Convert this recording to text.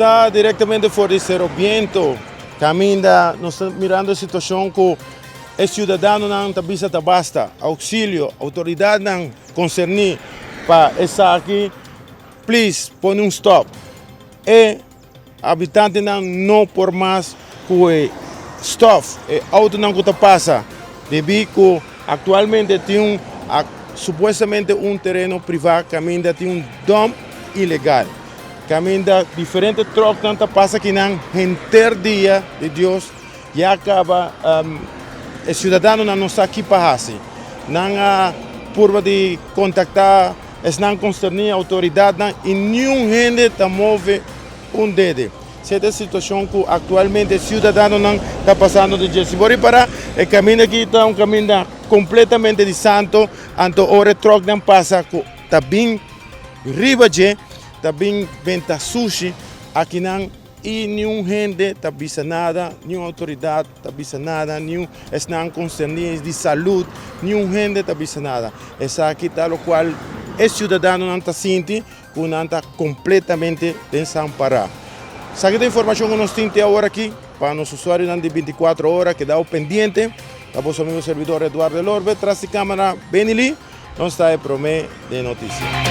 ta directamente for di Cerro Biento, caminda nos ta mirando e situacion cu e ciudadanonan ta bisa ta basta, auxilio, autoridadnan concerni pa esaki, please pone un stop. E habitantenan no por mas ku e stof, e autonan ku ta pasa, debí ku aktualmente tin un supuestamente un tereno privá kaminda tin un dump ilegal, kaminda diferente tròknan ta pasa kinan henter dia di Dios ya kaba e siudadanonan no sa ki pa hasi. Nan a purba di kontaktá esnan konserní, outoridatnan, i niun hende ta move un dede. Esei ta e situashon ku aktualmente siudadanonan ta pasando den dje. Si bo ripará, e kaminda aki ta un kaminda kompletamente di santo, anto ora e tròknan pasa ku ta bin riba dje, ta bin benta sushi akinan. I niun hende ta bisa nada, niun outoridat ta bisa nada, niun esnan konserní di salud, niun hende ta bisa nada. Esaki ta lokual e siudadanonan ta sinti ku nan ta kompletamente desampará. Esaki ta informashon ku nos tin te awor aki pa nos usuarionan di bintikuatro ora. Keda pendiente. Ta boso amigo servidor Eduardo Elorbe, tras di kamera Benny Lee. Nos ta e promé den notisia.